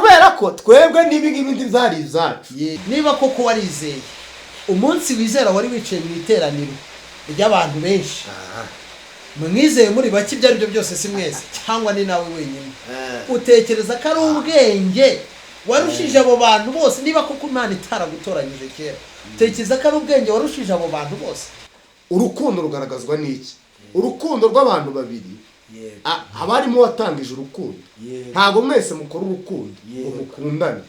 Kubera ko twebwe n'ibi ngibi ntibyari ibyacu. Niba koko warizeye, umunsi wizera wari wicaye mu iteraniro ry'abantu benshi, mwizeye muri bake, ibyo ari byo byose si mwese cyangwa ni nawe wenyine, utekereza ko ari ubwenge warushije abo bantu bose? Niba koko Imana itaragutoranyije kera, utekereza ko ari ubwenge warushije abo bantu bose? Urukundo rugaragazwa n'iki? Urukundo rw'abantu babiri, haba harimo uwatangije urukundo. Ntabwo mwese mukora urukundo ngo mukundane,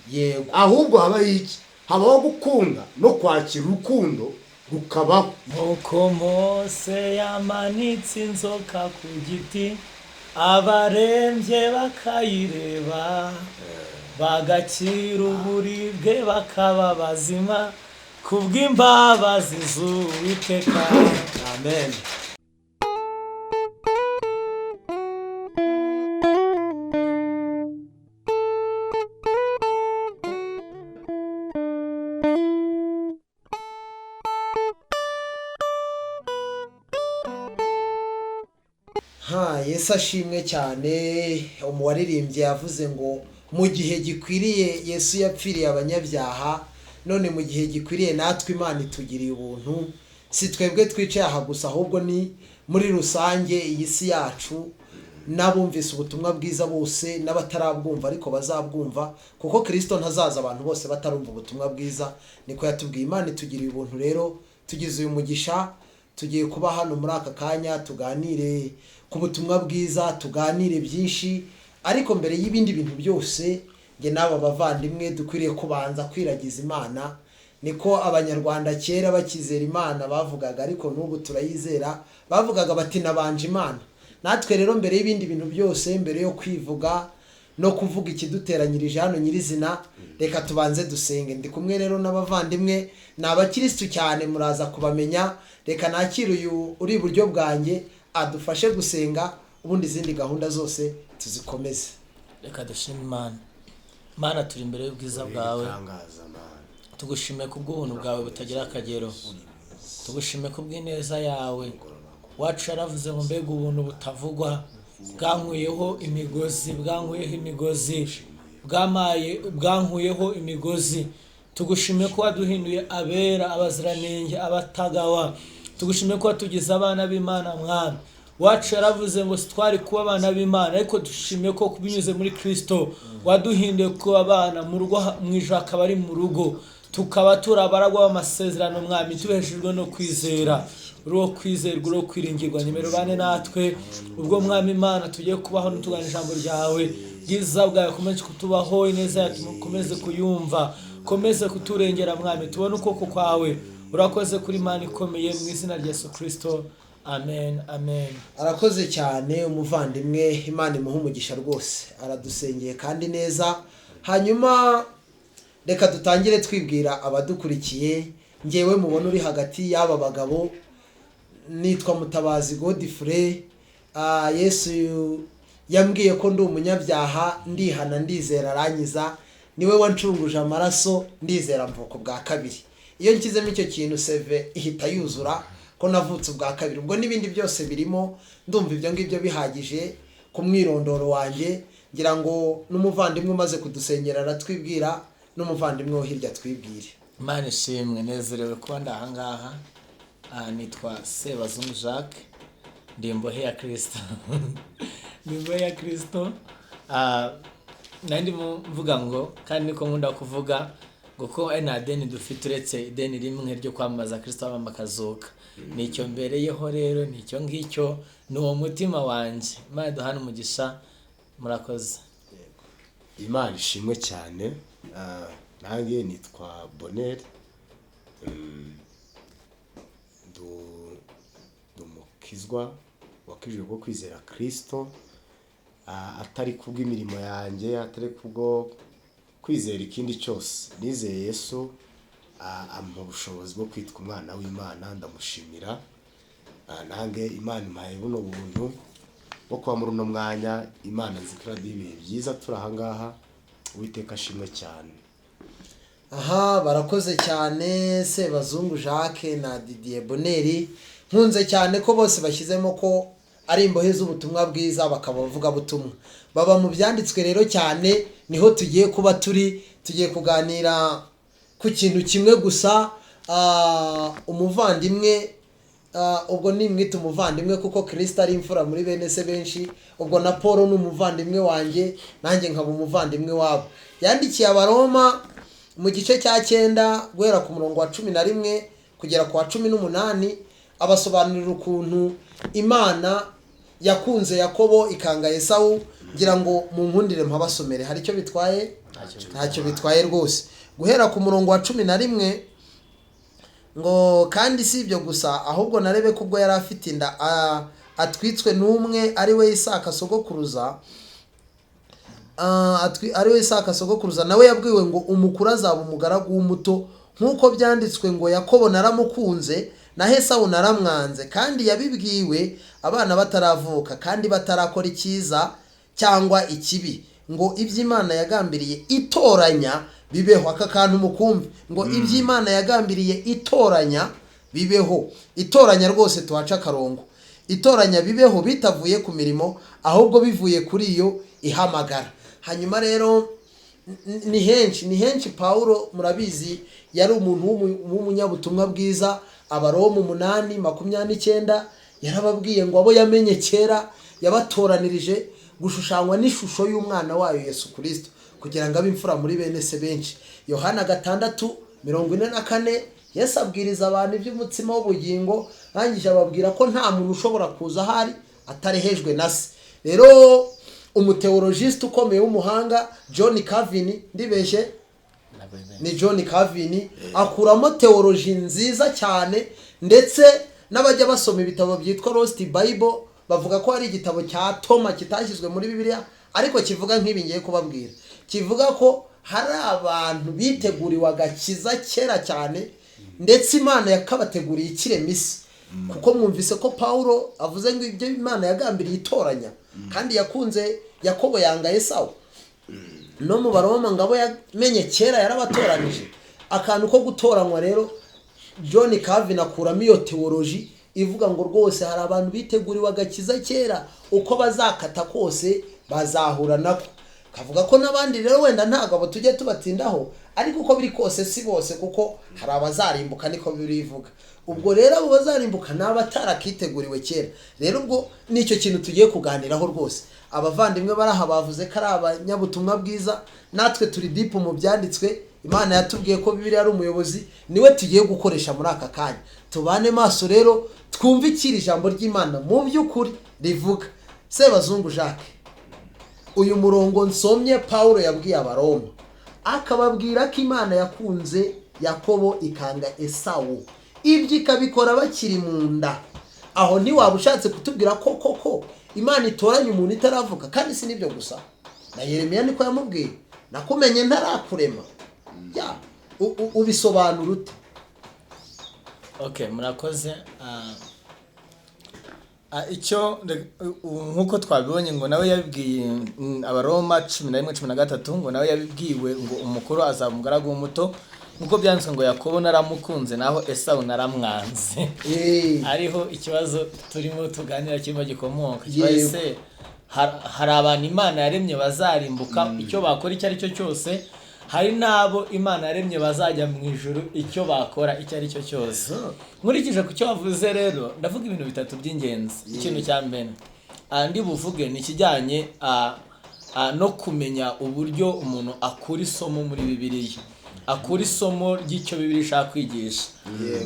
ahubwo habaho iki? Habaho gukunda no kwakira urukundo rukabaho. Nk'uko Mose yamanitse inzoka ku giti, abarembye bakayireba bagakira uburibwe bakaba bazima, kubw'imbabazi z'Uwiteka. Amen. Ha, Yesu ashimwe cyane. Umuwaririmbyi yavuze ngo mu gihe gikwiriye Yesu yapfiriye abanyabyaha, none mu gihe gikwiriye natwe Imana itugiriye ubuntu. Si twebwe twicaye aha gusa, ahubwo ni muri rusange iyi si yacu n'abumvise ubutumwa bwiza bose n'abatarabwumva ariko bazabwumva, kuko Kristo ntazaza abantu bose batarumva ubutumwa bwiza, niko yatubwiye. Imana itugiriye ubuntu rero, tugize uyu mugisha, tugiye kuba hano muri aka kanya tuganire ku butumwa bwiza, tuganire byinshi. Ariko mbere y'ibindi bintu byose, njye n'aba bavandimwe dukwiriye kubanza kwiragiza Imana. Niko Abanyarwanda kera bakizera Imana bavugaga, ariko n'ubu turayizera, bavugaga bati nabanje Imana. Natwe rero mbere y'ibindi bintu byose, mbere yo kwivuga no kuvuga ikiduteranyirije hano nyirizina, reka tubanze dusenge. Ndi kumwe rero n'abavandimwe, ni abakirisitu cyane, muraza kubamenya. Reka nakire uyu uri iburyo bwanjye adufashe gusenga, ubundi izindi gahunda zose tuzikomeze. Reka dushime Imana. Imana, turi imbere y'ubwiza bwawe, tugushime kubw'ubuntu bwawe butagira akagero, tugushime kubw'ineza yawe. Wacu yaravuze ngo mbega ubuntu butavugwa, bwankuyeho imigozi, bwankuyeho imigozi, bwamaye, bwankuyeho imigozi. Tugushime ko waduhinduye abera, abaziranenge, abatagawa. Tugushime ko watugize abana b'Imana. Mwami wacu yaravuze ngo sitwari kuba abana b'Imana, ariko dushime ko binyuze muri Kristo waduhinduye kuba abana mu rugo, mu ijuru akaba ari mu rugo, tukaba turi abaragwa b'amasezerano. Mwami, tubeshejwe no kwizera, uri kwizerwa, uri kwiringirwa. Nimero bane natwe ubwo Mwami Imana tugiye kubaho n'utugana ijambo ryawe, bwiza bwawe ukomeze kutubaho, ineza yawe ukomeze kuyumva, ukomeze kuturengera Mwami, tubone ukuboko kwawe. Urakoze kuri Imana ikomeye, mu izina rya Yesu Kristo, amen, amen. Arakoze cyane umuvandimwe, Imana imuhe umugisha rwose, aradusengeye kandi neza. Hanyuma reka dutangire twibwira abadukurikiye. Ngewe mubona uri hagati y'aba bagabo nitwa Mutabazi Godfrey. Yesu yambwiye ko ndi umunyabyaha, ndihana, ndizera, arankiza, niwe wancunguje amaraso, ndizera mvuka ubwa kabiri. Iyo nshyizemo icyo kintu seve ihita yuzura ko navutse ubwa kabiri, ubwo n'ibindi byose birimo. Ndumva ibyo ngibyo bihagije ku mwirondoro wanjye. Ngira ngo n'umuvandimwe umaze kudusengera aratwibwira, n'umuvandimwe wo hirya twibwire. Imana ishimwe, nezerewe kuba ndi ahangaha. Nitwa Sebazungu Jacques, ndi imbohe ya Kristo. Ndi imbohe ya Kristo. Nari ndimo mvuga ngo, kandi niko nkunda kuvuga ngo ko ari nta deni dufite uretse ideni rimwe ryo kwamamaza Kristo wamama akazuka. Nicyo mbereyeho rero, nicyo ngicyo, ni uwo mutima wanjye. Imana iduhane umugisha, murakoze. Imana ishimwe cyane. Nanjye nitwa Bonheur, ndi umukizwa wakijijwe bwo kwizera Kristo, atari kubw'imirimo yanjye, atari kubwo kwizera ikindi cyose. Nizeye Yesu, ampa ubushobozi bwo kwitwa umwana w'Imana, ndamushimira. Nange Imana impaye buno buntu bwo kuba muri uno mwanya. Imana nzi ko iraduha ibihe byiza turi aha ngaha. Uwiteka ashimwe cyane. Aha, barakoze cyane Sebazungu Jacques na Didier Bonheur. Nkunze cyane ko bose bashyizemo ko ari imbohe z'ubutumwa bwiza, bakaba abavugabutumwa baba mu byanditswe rero cyane. Niho tugiye kuba turi, tugiye kuganira ku kintu kimwe gusa. Umuvandimwe, ubwo nimwita umuvandimwe kuko Kristo ari imfura muri bene se benshi, ubwo na Paul ni umuvandimwe wanjye, nanjye nkaba umuvandimwe wabo. Yandikiye Abaroma mu gice cya 9 guhera ku murongo wa 11 kugera ku wa 18, abasobanurira ukuntu Imana yakunze Yakobo ikanga Esawu. Ngira ngo mu nkundire mpabasomere, hari icyo bitwaye? Ntacyo bitwaye rwose. Guhera ku murongo wa 11 ngo kandi si ibyo gusa, ahubwo na Rebeka ubwo yari afite inda atwitswe n'umwe ari we Isaka sogokuruza, ari we Isaka sogokuruza, nawe yabwiwe ngo umukuru azaba umugaragu w'umuto, nk'uko byanditswe ngo Yakobo naramukunze na Esawu naramwanze. Kandi yabibwiwe abana bataravuka kandi batarakora icyiza cyangwa ikibi, ngo iby'Imana yagambiriye itoranya bibeho. Aka kantu mukumve, ngo iby'Imana yagambiriye itoranya bibeho. Itoranya rwose tuhaca akarongo. Itoranya bibeho bitavuye ku mirimo, ahubwo bivuye kuri iyo ihamagara. Hanyuma rero ni henshi Paulo murabizi yari umuntu w'umunyabutumwa bwiza. Abaroma 8:29 yarababwiye ngo abo yamenye kera yabatoranirije gushushanywa n'ishusho y'umwana wayo Yesu Kristo, kugira ngo abe imfura muri bene se benshi. Yohana 6:44 Yesu abwiriza abantu iby'umutsima w'ubugingo, arangije ababwira ko nta muntu ushobora kuza ahari atarehejwe na se. Rero umuteologiste ukomeye w'umuhanga John Calvin, ndibeshye ni John Calvin, akuramo theology nziza cyane, ndetse n'abajya basoma ibitabo byitwa Lost Bible bavuga ko hari igitabo cya Toma kitashyizwe muri Bibiliya, ariko kivuga nk'ibi ngiye kubabwira. Kivuga ko hari abantu biteguriwe agakiza kera cyane, ndetse Imana yakabateguriye ikirema isi. Kuko mwumvise ko Paulo avuze ngo ibyo Imana yagambiriye itoranya, kandi yakunze Yakobo yanga Esawu. No mu Baroma ngabo yamenye kera yarabatoranije. Akantu ko gutoranywa rero John Calvin akuramo iyo theology ivuga ngo rwose hari abantu biteguriwe agakiza kera, uko bazakata kose bazahura nako. Kavuga ko n'abandi rero wenda ntago abo tujye tubatindaho, ariko uko biri kose si bose, kuko hari abazarimbuka, niko birivuga. Ubwo rero abo bazarimbuka n'abatarakiteguriwe kera. Rero ubwo nicyo kintu tugiye kuganiraho rwose. Abavandimwe baraha bavuze ko ari abanyabutumwa bwiza, natwe turi deep mu byanditswe. Imana yatubwiye ko Bibiliya ari umuyobozi, niwe tugiye gukoresha muri aka kanya. Tubane maso rero twumve ikiri ijambo ry'Imana mu by'ukuri rivuga. Sebazungu Jacques, uyu murongo nsomye Paulo yabwiye Abaroma, akababwira ko Imana yakunze Yakobo ikanga Esawu, ibyo ikabikora bakiri mu nda. Aho ntiwaba ushatse kutubwira ko koko Imana itoranya umuntu itaravuka? Kandi si nibyo gusa, na Yeremiya niko yamubwiye, nakumenye ntarakurema. Ya ubisobanura ute? Okay, murakoze. Icyo nkuko twabibonye ngo nawe yabibwiye Abaroma 11:13, ngo nawe yabibwiwe ngo umukuru azaba umugaragu w'umuto, nkuko byanditswe ngo Yakobo naramukunze naho Esawu naramwanze. Ariho ikibazo turimo tuganira kirimo gikomoka. Kibaze hari abantu Imana yaremye bazarimbuka icyo bakora icyo ari cyo cyose, hari nabo Imana yaremye bazajya mu ijuru icyo bakora icyo ari cyo cyose. Nkurikije ku cyo wavuze rero, ndavuga ibintu bitatu by'ingenzi. Ikintu cya mbere andi buvuge ni ikijyanye no kumenya uburyo umuntu akura isomo muri Bibiliya, akura isomo ry'icyo Bibiliya ishaka kwigisha.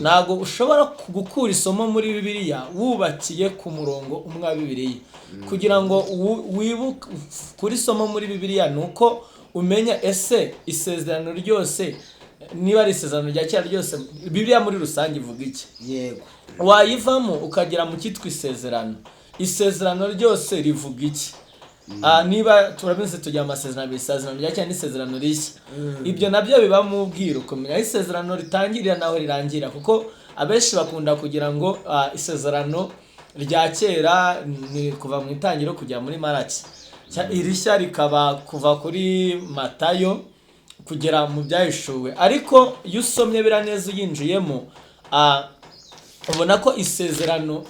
Ntabwo ushobora gukura isomo muri Bibiliya wubakiye ku murongo umwe wa Bibiliya. Kugira ngo wibuke kuri isomo muri Bibiliya nuko umenya ese isezerano ryose, niba ari isezerano rya kera ryose, Bibiliya muri rusange ivuga iki? Yego. Wayivamo ukagera mu cyitwa isezerano. Isezerano ryose rivuga iki? Niba turabizi tujya amasezerano abiri, isezerano rya kera n'isezerano rishya. Ibyo nabyo biba mu bwiru, kumenya isezerano ritangirira naho rirangira, kuko abenshi bakunda kugira ngo isezerano rya kera ni kuva mu itangiriro kujya muri Maraki, irishya rikaba kuva kuri Matayo kugera mu byahishuwe. Ariko iyo usomye bira neza uyinjiyemo, ubona ko isezerano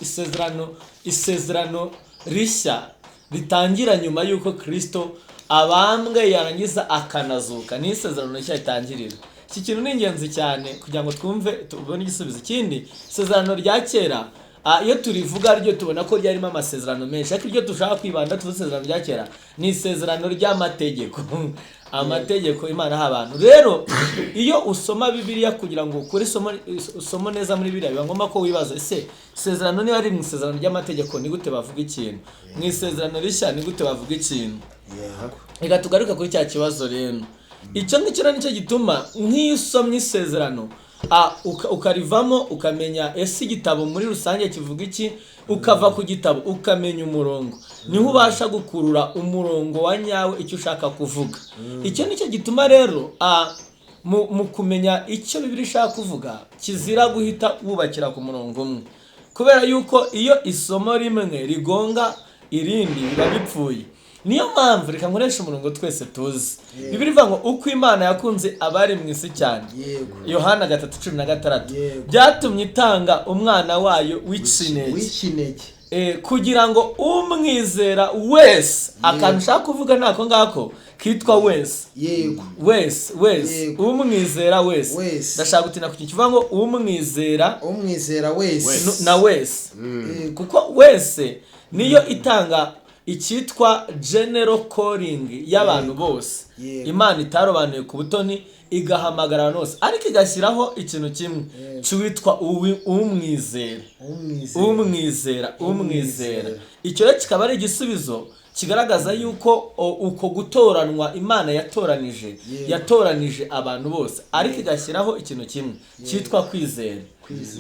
rishya ritangira nyuma y'uko Kristo Abambwe yarangiza akanazuka. Ni isezerano rishya ritangirira. Iki kintu ni ingenzi cyane kugira ngo twumve tubone igisubizo. Ikindi, isezerano rya kera, iyo turivuga ryo tubona ko ryarimo amasezerano menshi, ariko iryo dushaka kwibanda tuvuze isezerano rya kera ni isezerano ry'amategeko, amategeko Imana aha abantu. Rero iyo usoma Bibiliya, kugira ngo ukore isomo neza muri Bibiliya, biba ngombwa ko wibaza: ese isezerano niba ari mu isezerano ry'amategeko, ni gute bavuga ikintu? Mu isezerano rishya, ni gute bavuga ikintu? Reka tugaruke kuri cya kibazo rero. Icyo ngicyo rero nicyo gituma nk'iyo usomye isezerano, ukarivamo ukamenya ese igitabo muri rusange kivuga iki, ukava ku gitabo ukamenya umurongo, niho ubasha gukurura umurongo wa nyawe icyo ushaka kuvuga. Icyo nicyo gituma rero mu kumenya icyo Bibiliya ishaka kuvuga, kizira guhita wubakira ku murongo umwe, kubera yuko iyo isomo rimwe rigonga irindi biba bipfuye. Niyo mpamvu reka nkoreshe umurongo twese tuzi. Bibiliya ivuga ngo uko Imana yakunze abari mu isi cyane, Yohana 3:16, byatumye itanga umwana wayo w'ikinege, w'ikinege, kugira ngo umwizera wese. Akantu ushaka kuvuga ni ako ngako kitwa wese. Wese, wese. Umwizera wese. Wese. Ndashaka gutinda ku kintu kivuga ngo umwizera, umwizera wese, na wese, kuko wese niyo itanga icyitwa general calling y'abantu bose. Imana itarobanuye ku butoni, igahamagara abantu bose, ariko igashyiraho ikintu kimwe cyitwa umwizera. Umwizera. Umwizera, umwizera. Icyo rero kikaba ari igisubizo kigaragaza yuko uko gutoranwa Imana yatoranije, yatoranije abantu bose, ariko igashyiraho ikintu kimwe cyitwa kwizera.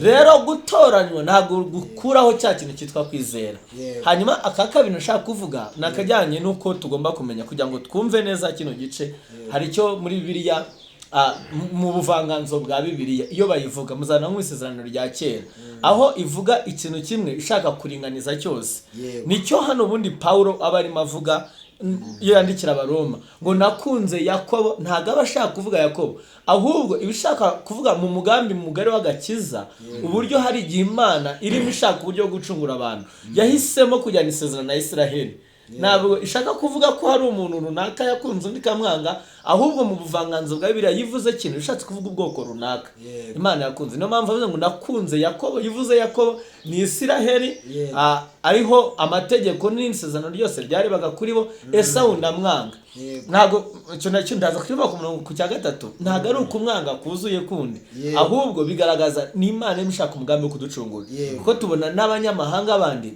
Rero gutoranywa ntabwo gukuraho cya kintu cyitwa kwizera. Hanyuma aka kabiri nashaka kuvuga ni akajyanye n'uko tugomba kumenya kugira ngo twumve neza kino gice. Hari icyo muri Bibiliya, mu buvanganzo bwa Bibiliya, iyo bayivuga muzana mu isezerano rya kera, aho ivuga ikintu kimwe ishaka kuringaniza cyose. Nicyo hano ubundi Paulo aba arimo avuga iyo yandikira Abaroma ngo nakunze Yakobo. Ntabwo aba ashaka kuvuga Yakobo, ahubwo iba ishaka kuvuga mu mugambi mugari w'agakiza, uburyo hari igihe Imana irimo ishaka uburyo bwo gucungura abantu, yahisemo kujyana isezerano na Isiraheli. Ntabwo ishaka kuvuga ko hari umuntu runaka yakunze undi ikamwanga, ahubwo mu buvanganzo bwa Bibiliya yivuze ikintu ishatse kuvuga ubwoko runaka Imana yakunze. Niyo mpamvu avuze ngo nakunze Yakobo. Yivuze Yakobo ni Isiraheli, ariho amategeko n'isezerano ryose ryarebaga kuri bo. Esawu ndamwanga. Ntabwo icyo nacyo ndaza kukivuga ku murongo ku cya gatatu. Ntabwo ari ukumwanga kuzuye kundi, ahubwo bigaragaza ni Imana irimo ishaka umugambi wo kuducungura, kuko tubona n'abanyamahanga bandi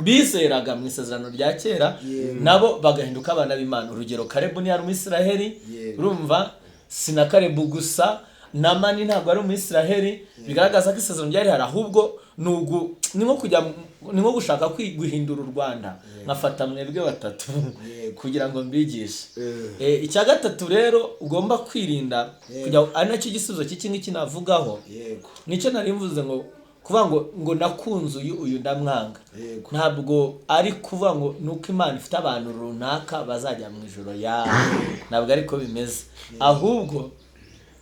bizeraga mu isezerano rya kera, nabo bagahinduka abana b'Imana. Urugero, Karebu ntiyari Umwisiraheli. Urumva, si na Karebu gusa, Namani ntabwo ari Umwisiraheli. Bigaragaza ko isezerano ryari rihari, ahubwo ni nko kujya ni nko gushaka guhindura u Rwanda, nkafata mwebwe batatu kugira ngo mbigishe. Icya gatatu rero ugomba kwirinda, kugira ngo ari nacyo gisubizo cy'iki ngiki navugaho, nicyo nari mvuze ngo kuvuga ngo nakunze uyu, uyu ndamwanga, ntabwo ari kuvuga ngo nuko Imana ifite abantu runaka bazajya mu ijoro ya, ntabwo ariko bimeze, ahubwo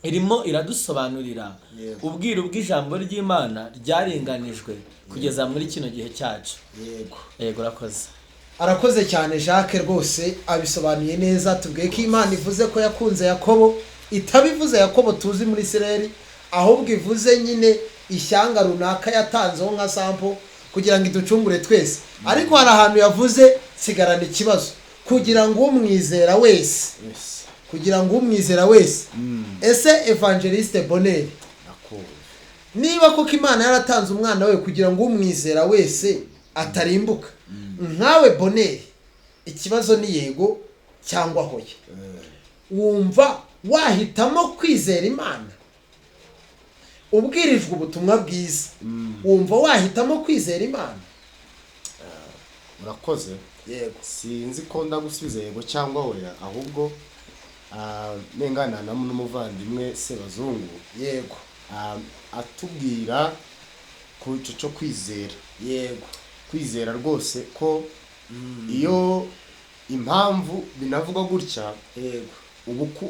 irimo iradusobanurira ubwiru bw'ijambo ry'Imana ryarenganijwe kugeza muri kino gihe cyacu. Yego, urakoze. Arakoze cyane Jacques, rwose abisobanuye neza. Tubwiye ko Imana ivuze ko yakunze Yakobo, itabivuze Yakobo tuzi muri Isiraheli, ahubwo ivuze nyine ishyanga runaka yatanzeho nka sample kugira ngo iducungure twese. Ariko hari ahantu yavuze sigarana ikibazo, kugira ngo umwizera wese, kugira ngo umwizera wese. Ese Evangeliste Bonheur, niba koko Imana yaratanze umwana we kugira ngo umwizera wese atarimbuka, nkawe Bonheur, ikibazo ni yego cyangwa hoya, wumva wahitamo kwizera Imana? Ubwirijwe ubutumwa bwiza, wumva wahitamo kwizera Imana? Urakoze. Sinzi ko ndagusubiza yego cyangwa oya, ahubwo nengana n'umuvandimwe Sebazungu, atubwira ku cyo cyo kwizera. Kwizera rwose, ko iyo impamvu binavuga gutya,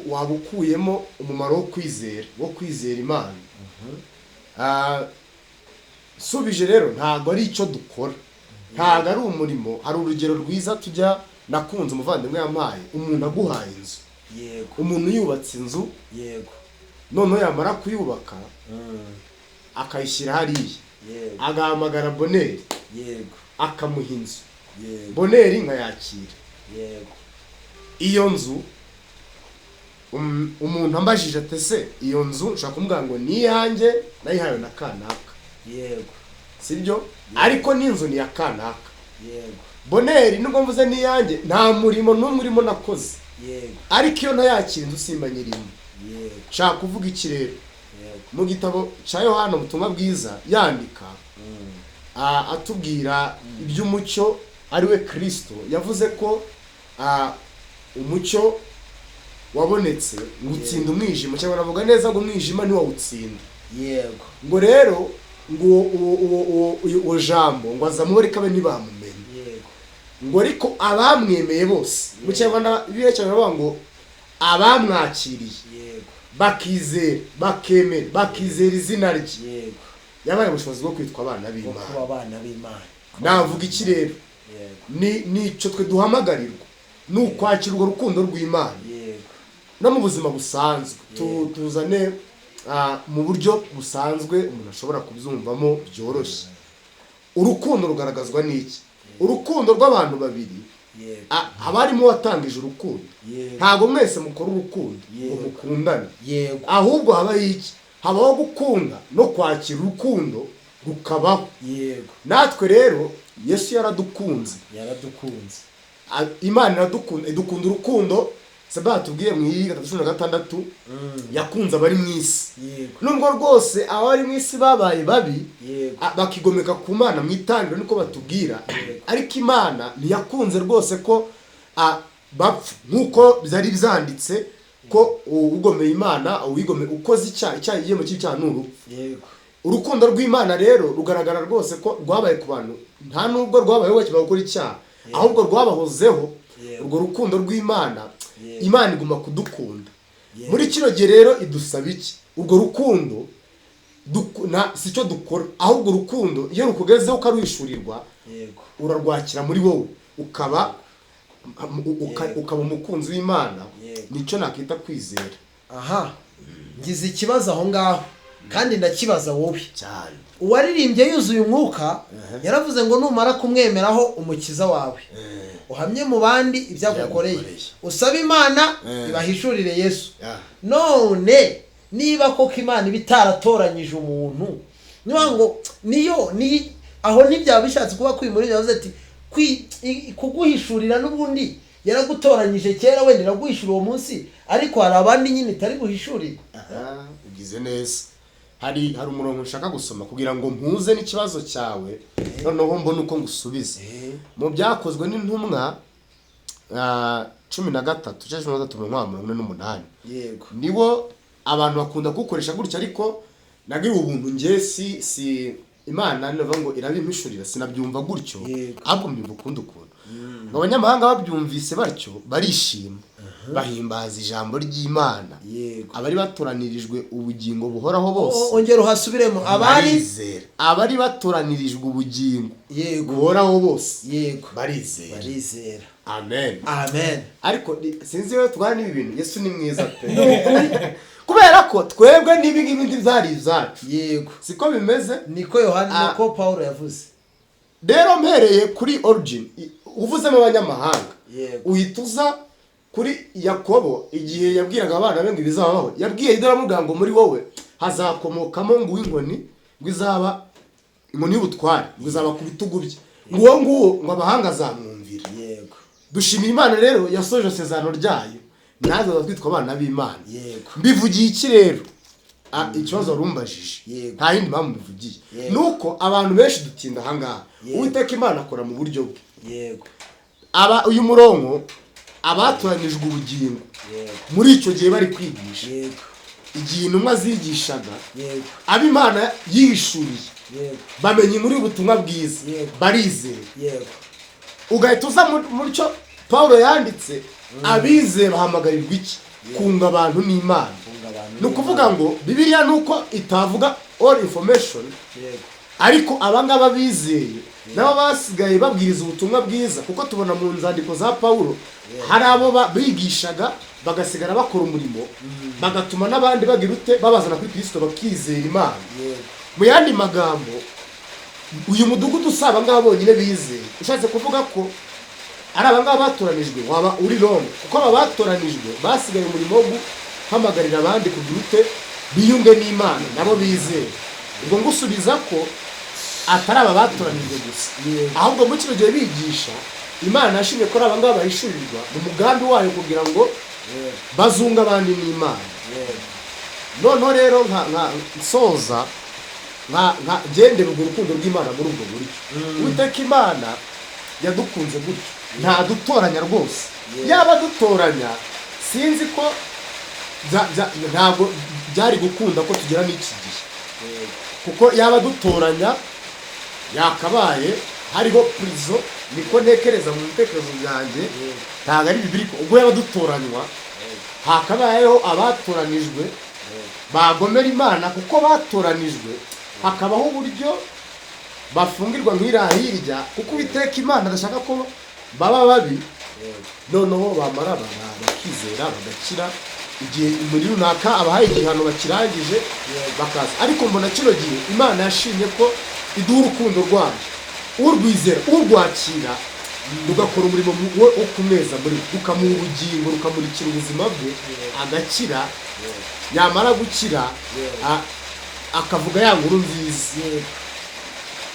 waba ukuyemo umumaro wo kwizera, wo kwizera Imana. Nsubije rero, ntabwo ari icyo dukora, ntabwo ari umurimo. Hari urugero rwiza tujya Nakunze umuvandimwe yampaye, umuntu aguhaye inzu, umuntu yubatse inzu, noneho yamara kuyubaka akayishyira hariya, agahamagara Boneri, akamuha inzu, Boneri nkayakira. Iyo nzu, umuntu ambajije ati: "Ese iyo nzu?", nshobora kumubwira ngo ni iyanjye, nayihawe na kanaka. Sibyo? Ariko n'inzu ni iya kanaka. Boneri, nubwo mvuze n'iyanjye, nta murimo n'umwe urimo nakoze. Ariko iyo ntayakira inzu, simba nyirimo. Nshaka kuvuga iki rero? Mu gitabo cya Yohana, ubutumwa bwiza yandika, atubwira iby'umucyo ari we Kirisito, yavuze ko umucyo wabonetse ngo utsinda umwijima, cyangwa navuga neza ngo umwijima ntiwawutsinda. Ngo rero ngo uwo jambo ngo aza muri kabe ntibamumenye. Ngo ariko abamwemeye bose, mu Kinyarwanda Bibiliya cyane baravuga ngo abamwakiriye, bakizera, bakemera, bakizera izina rye, yabaye ubushobozi bwo kwitwa abana bwo b'Imana. Kuba abana b'Imana. Navuga iki rero? Ni nicyo twe duhamagarirwa, ni ukwakira urwo rukundo rw'Imana. No mu buzima busanzwe, tuzane mu buryo busanzwe umuntu ashobora kubyumvamo byoroshye. Urukundo rugaragazwa n'iki? Urukundo rw'abantu babiri, haba harimo uwatangije urukundo. Ntabwo mwese mukora urukundo ngo mukundane, ahubwo habaho iki? Habaho gukunda no kwakira urukundo rukabaho. Natwe rero Yesu yaradukunze. Yaradukunze. Imana iradukunda, idukunda urukundo Saba tubwiye mu iyi 3:16, yakunze abari mu isi. Nubwo rwose abari mu isi babaye babi, bakigomeka ku Mana mu itangiriro, niko batubwira, ariko Imana ntiyakunze rwose ko bapfa, nk'uko byari byanditse ko ugomeye Imana, uwigome, ukoze icyaha, icyaha, igihembo cy'icyaha ni urupfu. Urukundo rw'Imana rero rugaragara rwose ko rwabaye ku bantu, nta nubwo rwabayeho bakimara gukora icyaha, ahubwo rwabahozeho. Urwo rukundo rw'Imana, Imana iguma kudukunda. Muri kino gihe rero idusaba iki? Urwo rukundo si cyo dukora, ahubwo urukundo iyo rukugezeho ukaruhishurirwa, urarwakira muri wowe, ukaba ukaba umukunzi w'Imana. Nicyo nakita kwizera. Aha ngize ikibazo aho ngaho, kandi ndakibaza wowe. Cyane. Uwaririmbye yuzuye umwuka yaravuze ngo numara kumwemeraho umukiza wawe, uhamye mu bandi ibyo agukoreye, Ibyo agukoreye. usabe Imana ibahishurire Yesu. None niba koko Imana iba itaratoranyije umuntu, niba ngo niyo ni aho, ntibyaba bishatse kuba kwimura? Yavuze ati kuguhishurira n'ubundi yaragutoranyije kera, wenda iraguhishura uwo munsi, ariko hari abandi nyine itari buhishurire. Aha, ugize neza. Hari umurongo nshaka gusoma kugira ngo mpuze n'ikibazo cyawe, noneho mbone uko ngusubiza. Mu Byakozwe n'Intumwa 13, 13, umurongo wa 48. Niwo abantu bakunda kuwukoresha gutya, ariko nagiriwe ubuntu njye, si Imana navuga ngo irabimpishurira, sinabyumva gutyo, ahubwo mbyumva ukundi ukuntu. Ngo abanyamahanga babyumvise batyo barishima, bahimbaza ijambo ry'Imana, abari batoranirijwe ubugingo buhoraho bose Ongera uhasubiremo, abari barizera. Abari batoranirijwe ubugingo buhoraho bose barizera. Barizera. Amen. Amen. Ariko sinzi iyo tubana n'ibi bintu. Yesu ni mwiza pe, kubera ko twebwe n'ibi ngibi ntibyari ibyacu. Siko bimeze? Niko Yohana, niko Paul yavuze. Rero mpereye kuri origin, uvuzemo abanyamahanga, uhita uza kuri Yakobo igihe yabwiraga abana be ngo ibizabaho. Yabwiye Yuda, aramubwira ngo muri wowe hazakomokamo ngo uw'inkoni, ngo izaba inkoni y'ubutware, ngo izaba ku bitugu bye, ngo uwo nguwo ngo abahanga azamwumvira. Dushimira Imana rero yasoje isezerano ryayo, natwe tuba twitwa abana b'Imana. Mbivugiye iki rero? Ikibazo wari umbajije, nta yindi mpamvu mbivugiye, nuko abantu benshi dutinda ahangaha. Uwiteka Imana akora mu buryo bwe. Aba uyu murongo, abatoranijwe ubugingo, muri icyo gihe bari kwigisha, igihe intumwa zigishaga, abo Imana yihishuriye, bamenye muri ubutumwa bwiza, barizera. Ugahita uza muri cyo Paul yanditse, abizeye bahamagarirwa iki? Kunga abantu n'Imana. Kunga abantu. Ni ukuvuga ngo Bibiliya ni uko itavuga all information. Ariko abangaba bizeye nabo basigaye babwiriza ubutumwa bwiza, kuko tubona mu nzandiko za Pawulo hari abo bigishaga bagasigara bakora umurimo, bagatuma n'abandi bagira ute, babazana kuri Kristo bakizera Imana. Mu yandi magambo, uyu mudugudu si abangaba bonyine bizeye. Ushatse kuvuga ko ari abangaba batoranijwe, waba uri wrong, kuko aba batoranijwe basigaye umurimo wo guhamagarira abandi kugira ute, biyunge n'Imana nabo bizeye. Ubwo ngusubiza ko atari aba batoranijwe gusa, ahubwo muri kino gihe bigisha, Imana yashimye ko ari abangaba bahishurirwa mu mugambi wayo kugira ngo bazunge abandi n'Imana. Noneho rero nka nsoza, nka ngendera urwo rukundo rw'Imana muri ubwo buryo. Uwiteka Imana yadukunze gutyo, ntadutoranya rwose. Yaba dutoranya, sinzi ko ntabwo byari gukunda ko tugera n'iki gihe, kuko yaba dutoranya yakabaye hariho prison. Niko ntekereza mu bitekerezo byanjye, ntabwo ari bibiri. Ubwo yaba dutoranywa, hakabayeho abatoranijwe bagomera Imana kuko batoranijwe, hakabaho uburyo bafungirwa nk'iriya hirya, kuko Uwiteka Imana adashaka ko baba babi. Noneho bamara bakizera bagakira, igihe muri runaka abahaye igihano bakirangije bakaza. Ariko mbona kino gihe Imana yashimye ko iduha urukundo rwayo, urwizera urwakira rugakora umurimo wo kumeza muri we, rukamuha ubugingo, rukamurikira ubuzima bwe, agakira. Yamara gukira, akavuga ya nkuru nziza,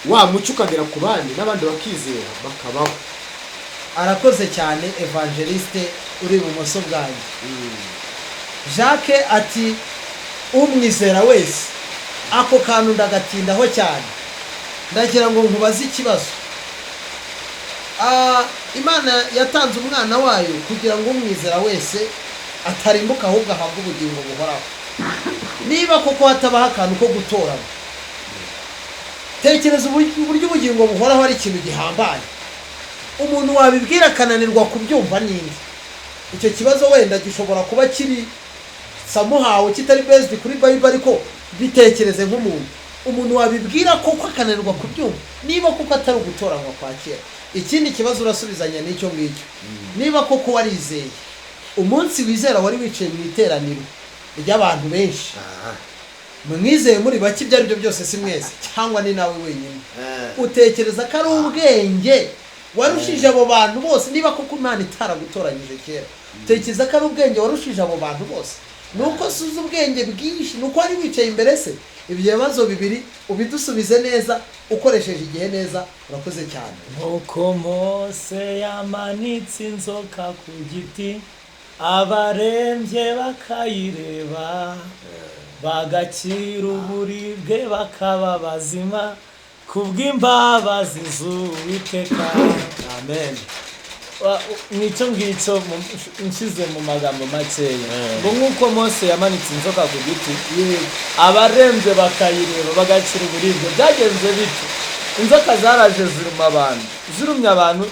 wa mucyo ukagera ku bandi, n'abandi bakizera bakabaho. Arakoze cyane evangeliste uri ibumoso bwanjye. Jacques ati umwizera wese. Ako kantu ndagatindaho cyane, ndagira ngo nkubaze ikibazo. Imana yatanze umwana wayo kugira ngo umwizera wese atarimbuka, ahubwo ahabwe ubugingo buhoraho. Niba koko hatabaho akantu ko gutorana, tekereza uburyo ubugingo buhoraho ari ikintu gihambaye. Umuntu wabibwira akananirwa kubyumva ninde? Icyo kibazo wenda gishobora kuba kiri samuhawe kitari based kuri Bible, ariko bitekereze nk'umuntu, umuntu wabibwira koko akananirwa kubyumva, niba koko atari ugutoranywa kwa kera. Ikindi kibazo urasubizanya n'icyo ngicyo: niba koko warizeye, umunsi wizera wari wicaye mu iteraniro ry'abantu benshi, mwizeye muri bake, ibyo ari byo byose si mwese cyangwa ni nawe wenyine, utekereza ko ari ubwenge warushije abo bantu bose? Niba koko Imana itaragutoranyije kera, utekereza ko ari ubwenge warushije abo bantu bose? Ni uko suza ubwenge bwinshi, ni uko wari wicaye imbere se? Ibyo bibazo bibiri ubidusubize neza, ukoresheje igihe neza. Urakoze cyane. Nk'uko Mose yamanitse inzoka ku giti, abarembye bakayireba bagakira uburibwe, bakaba bazima kubw'imbabazi z'Uwiteka. Amen. Nicyo ngicyo nshyize mu magambo makeya, ngo nk'uko Mose yamanitse inzoka ku giti, abarembye bakayireba bagakira uburibwe. Byagenze bityo, inzoka zaraje ziruma abantu, zirumye abantu,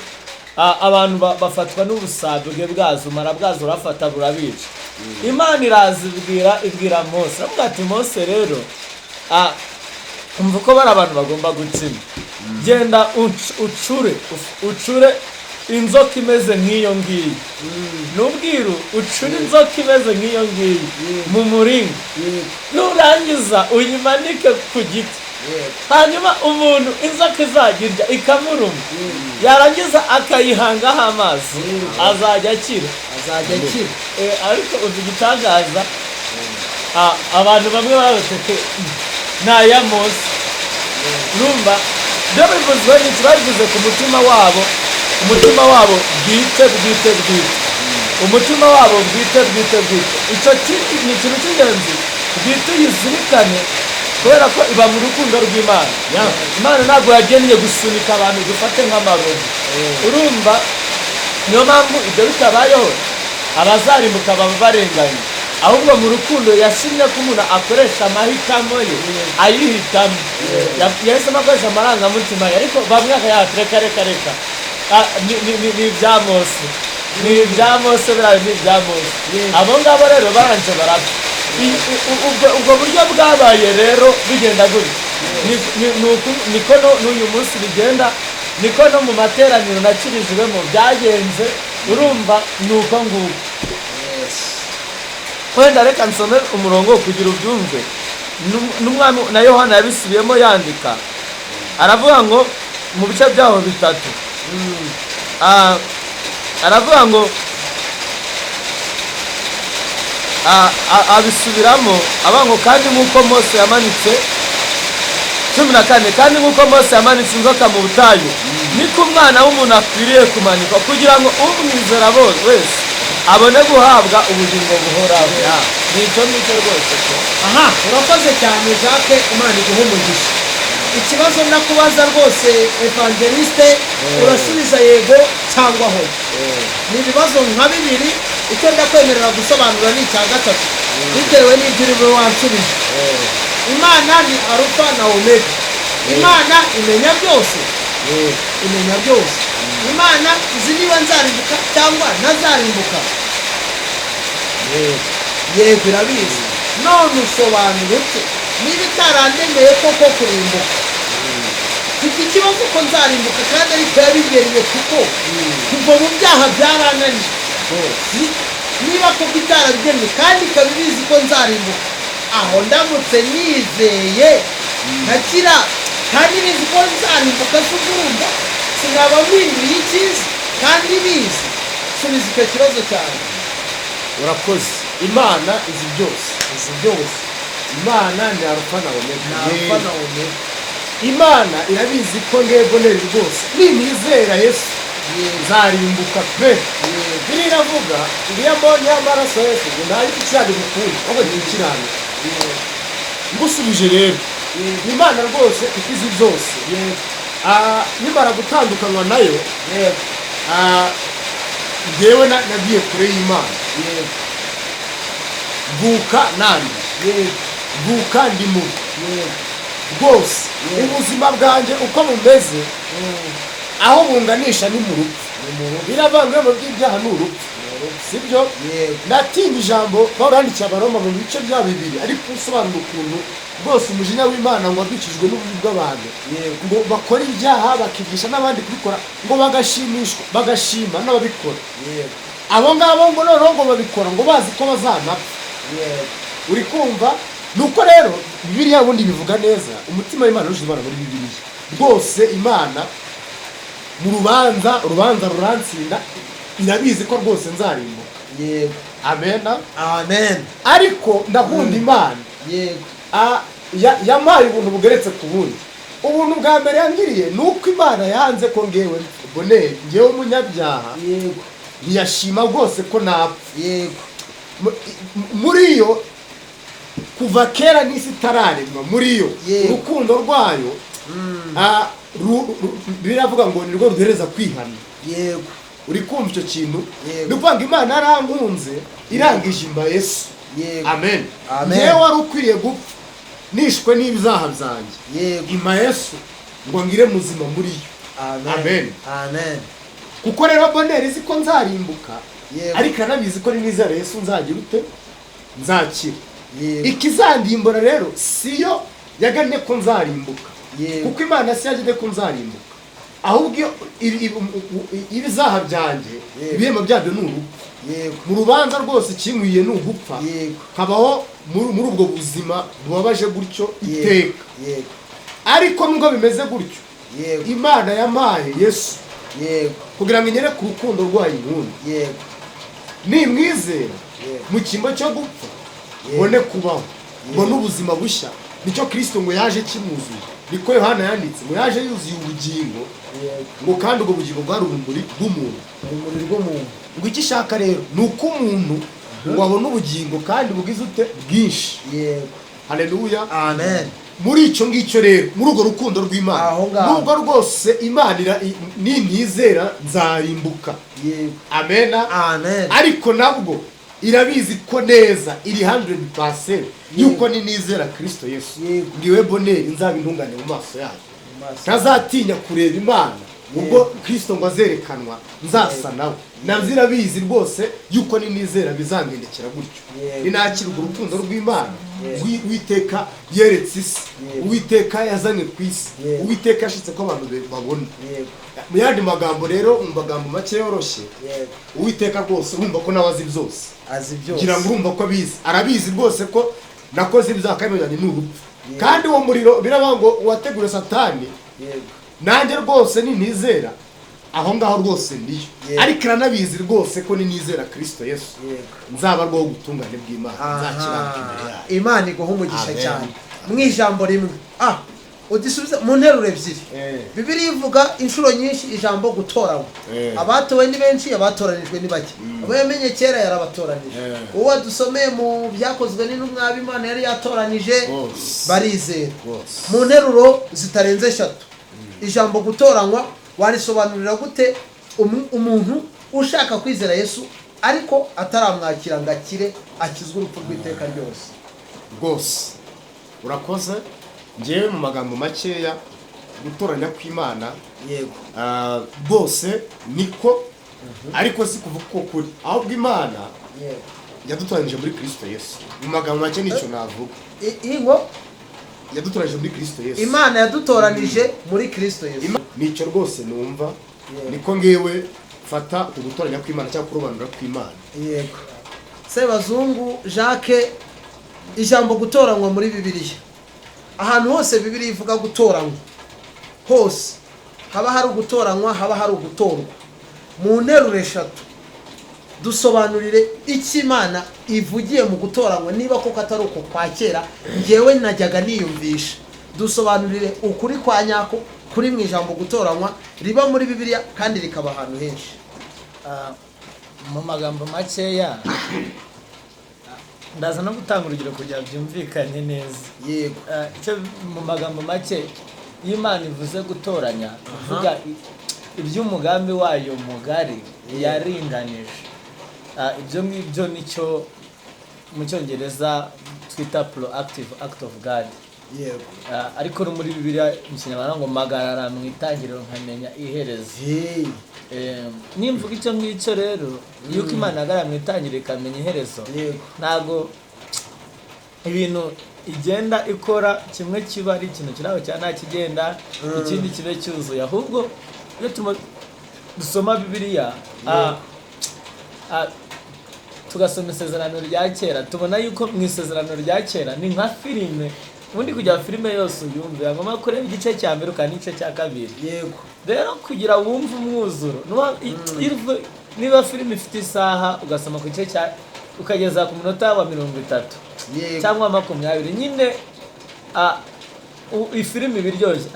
abantu bafatwa n'ubusabwe bwazo, umara bwazo urafata burabica. Imana iraza ibwira Mose, aravuga ati: "Mose rero, umva uko bari abantu bagomba gukina. Genda ucure inzoka imeze nk'iyo ngiyo, n'ubwiru ucure inzoka imeze nk'iyo ngiyo mu muringa, nurangiza uyimanike ku giti, hanyuma umuntu inzoka izajya irya ikamuruma, yarangiza akayihangaho amazi, azajya akira." Azajya akira. Ariko uzi igitangaza? Abantu bamwe baroteke ni aya Mose. Urumva byo bivuzwe n'iki? Babivuze ku mutima wabo, umutima wabo bwite bwite bwite, umutima wabo bwite bwite bwite. Icyo ni ikintu cy'ingenzi bwite uyizirikane, kubera ko iba mu rukundo rw'Imana. Imana ntabwo yagennye gusunika abantu dufate nk'amarobo. Urumva niyo mpamvu ibyo bitabayeho abazarimbuka baba barenganye. Ahubwo mu rukundo yashimye ko umuntu akoresha amahitamo ye, ayihitamo. Yahisemo akoresha amarangamutima ye, ariko bamwe akayata: "Reka reka reka, ni ibya Mose, ni ibya Mose, biriya ni ibya Mose." Abo ngabo rero baranje barapfa. Ubwo buryo bwabaye rero bigenda gutya. Niko n'uyu munsi bigenda, niko no mu materaniro nakirijwemo byagenze. Urumva ni uko nguko. Wenda reka nsome umurongo kugira ubyumve. N'umwami na Yohana yabisubiyemo yandika, aravuga ngo mu bice byaho bitatu, aravuga ngo abisubiramo avuga ngo kandi nk'uko Mose yamanitse, 14, kandi nk'uko Mose yamanitse inzoka mu butayu, niko umwana w'umuntu akwiriye kumanikwa, kugira ngo umwizera wese abone guhabwa ubugingo buhoraho. Ni icyo ngicyo rwose pe. Aha, urakoze cyane Jacques, Imana iguhe umugisha. Ikibazo ndakubaza rwose evangeliste, urasubiza yego cyangwa hoya. Ni ibibazo nka bibiri, icyo ndakwemerera gusobanura ni icya gatatu bitewe n'ibyo uri bube wansubije. Imana ni Arufa na Omega. Imana imenya byose? Imenya byose. Imana izi niba nzarimbuka cyangwa ntazarimbuka? Yego, irabizi. None usobanura ute niba itarandemeye koko kurimbuka? Mfite ikibazo ko nzarimbuka kandi ariko yabigereye, kuko kuva mu byaha byarananiye. Niba koko itarabigennye kandi ikaba ibizi ko nzarimbuka, aho ndamutse nizeye ntakira kandi ibizi ko nzarimbuka, se urumva sinaba mpinduye icyiza kandi ibizi? Subiza icyo kibazo cyane. Urakoze. Imana izi byose. Izi byose. Imana ni Arufa na Omega. Ni Arufa na Omega. Imana irabizi ko ngeboneri rwose ninizera Yesu nzarimbuka pe. Bibiliya iravuga ngo iyo mbonye amaraso ya Yesu ngo nta gikirane ukundi, ahubwo ni ikiranuka. Ngusubije rero, Imana rwose ikizi byose. Nimara gutandukanywa nayo, njyewe nagiye kure y'Imana. Mvuka nanduye, mvuka ndi mubi rwose. Ubuzima bwanjye uko bumeze, aho bunganisha ni mu rupfu. Biravanga mu by'ibyaha ni urupfu, sibyo? Natinye ijambo Pawulo yandikiye Abaroma mu bice bya bibiri, ariko usobanura ukuntu rwose umujinya w'Imana ngo wadukijwe n'ububi bw'abantu, ngo bakora ibyaha bakigisha n'abandi kubikora, ngo bagashimishwa, bagashima n'ababikora. Abo ngabo ngo noneho ngo babikora ngo bazi ko bazanapfa. Uri kumva? Nuko rero Bibiliya ubundi bivuga neza, umutima w'Imana urusha Imana muri Bibiliya rwose. Imana mu rubanza, urubanza rurantsinda, irabizi ko rwose nzarimbuka. Amena. Amen. Ariko ndakunda Imana. Yampaye ubuntu bugeretse ku bundi. Ubuntu bwa mbere yangiriye ni uko Imana yanze ko ngewe Boneri, ngewe umunyabyaha, ntiyashima rwose ko napfa. Muri yo kuva kera n'isi itararemwa, muri yo urukundo rwayo, biravuga ngo nirwo ruduhereza kwihana. Uri kumva icyo kintu? Ni ukuvuga ngo Imana yarankunze irangije imba Yesu. Amen. Amen. Ngewe wari ukwiriye gupfa nishwe n'ibyaha byanjye, impa Yesu ngo ngire muzima muri yo. Amen. Amen. Kuko rero Boneri izi ko nzarimbuka, ariko iranabizi ko ninizera Yesu nzagira ute? Nzakira. Ikizandimbura rero siyo yagannye ko nzarimbuka, kuko Imana si yagennye ko nzarimbuka, ahubwo iyo ibizaha byanjye, ibihembo byabyo ni urupfu. Mu rubanza rwose ikinkwiye ni ugupfa, kabaho muri ubwo buzima bubabaje gutyo iteka. Ariko nubwo bimeze gutyo, Imana yampaye Yesu kugira ngo inyere ku rukundo rwayo inkunda. Nimwizera mu cyimbo cyo gupfa mbone kubaho, mbone ubuzima bushya. Nicyo Kristo ngo yaje kimuzuye, niko Yohana yanditse ngo yaje yuzuye ubugingo, ngo kandi ubwo bugingo bwari urumuri rw'umuntu. Urumuri rw'umuntu. Ngo icyo ishaka rero ni uko umuntu ngo abone ubugingo kandi bugize ute? Bwinshi. Haleluya. Amen. Muri icyo ngicyo rero, muri urwo rukundo rw'Imana, Aho ngaho. nubwo rwose Imana nintizera nzarimbuka. Amena. Amen. Ariko nabwo irabizi ko neza iri 100% yuko ninizera Kristo Yesu, ngiwe Boneri nzaba intungane mu maso yayo, ntazatinya kureba Imana ubwo Kristo ngo azerekanwa, nzasa nawe. Nabyo irabizi rwose yuko ninizera bizangendekera gutyo, ninakira urwo rukundo rw'Imana. Uwiteka yeretse isi, Yego. Uwiteka yazanye ku isi, Yego. Uwiteka yashatse ko abantu babona. Mu yandi magambo rero, mu magambo make yoroshye, Uwiteka rwose urumva ko nawe azi byose. Azi byose. Ngira ngo urumva ko abizi, arabizi rwose ko nakoze ibyaha kandi bijyanye n'urupfu, Yego. kandi uwo muriro biravuga ngo wateguriwe Satani. Nanjye rwose ninizera aho ngaho rwose niyo, ariko iranabizi rwose ko ninizera Kristo Yesu nzaba rwo ubutungane bw'Imana, nzakiranuka imbere yayo. Imana iguha umugisha Amen. cyane. Mu ijambo rimwe, udisubize mu nteruro ebyiri. Bibiliya ivuga inshuro nyinshi ijambo gutoranywa. Abatowe ni benshi, abatoranijwe ni bake. Abo yamenye kera yarabatoranije. Uwo wadusomeye mu Byakozwe n'Intumwa, Imana yari yatoranije Bose. barizera. Bose. Mu nteruro zitarenze eshatu, ijambo gutoranywa warisobanurira gute umuntu ushaka kwizera Yesu ariko ataramwakira ngo akire, akizwe urupfu rw'iteka ryose? Rwose urakoze. Ngewe mu magambo makeya, gutoranya kw'Imana, rwose niko, ariko si kuvuga uko kuri, ahubwo Imana yadutoranyije muri Kristo Yesu. Mu magambo make nicyo navuga. Ingo Yadutoranyije muri Kristo Yesu. Imana yadutoranije muri Kristo Yesu. Nicyo rwose numva, niko ngewe fata ugutoranya kw'Imana cyangwa kurobanura kw'Imana. Yego. Sebazungu Jacques, ijambo gutoranywa muri Bibiliya, ahantu hose Bibiliya ivuga gutoranywa, hose haba hari ugutoranywa, haba hari ugutorwa. Mu nteruro eshatu dusobanurire icyo Imana ivugiye mu gutoranywa, niba koko atari uko kwa kera ngewe najyaga niyumvisha. Dusobanurire ukuri kwa nyako kuri mu ijambo gutoranywa riba muri Bibiliya kandi rikaba ahantu henshi. Mu magambo makeya, ndaza no gutanga urugero kugira byumvikane neza. Icyo mu magambo make, iyo Imana ivuze gutoranya, ivuga iby'umugambi wayo mugari yaringanije. Ibyo ngibyo nicyo mu Cyongereza twita proactive act of God. Ariko no muri Bibiliya mu Kinyarwanda ngo magarara mu itangiriro nkamenya iherezo. Nimvuga icyo ngicyo rero, yuko Imana ihagarara mu itangiriro ikamenya iherezo, ntago ibintu igenda ikora kimwe kiba ari ikintu kiri aho cya nta kigenda, ikindi kibe cyuzuye. Ahubwo iyo dusoma Bibiliya, tugasoma Isezerano rya Kera, tubona yuko mu Isezerano rya Kera ni nka filime. Ubundi kugira filime yose uyumve, ngombwa kureba igice cya mbere ukaba n'igice cya kabiri. Rero kugira wumve umwuzuro, niba filime ifite isaha, ugasoma ku gice cya ukageza ku munota wa 30 cyangwa 20 nyine, ifilimi iba iryoshye.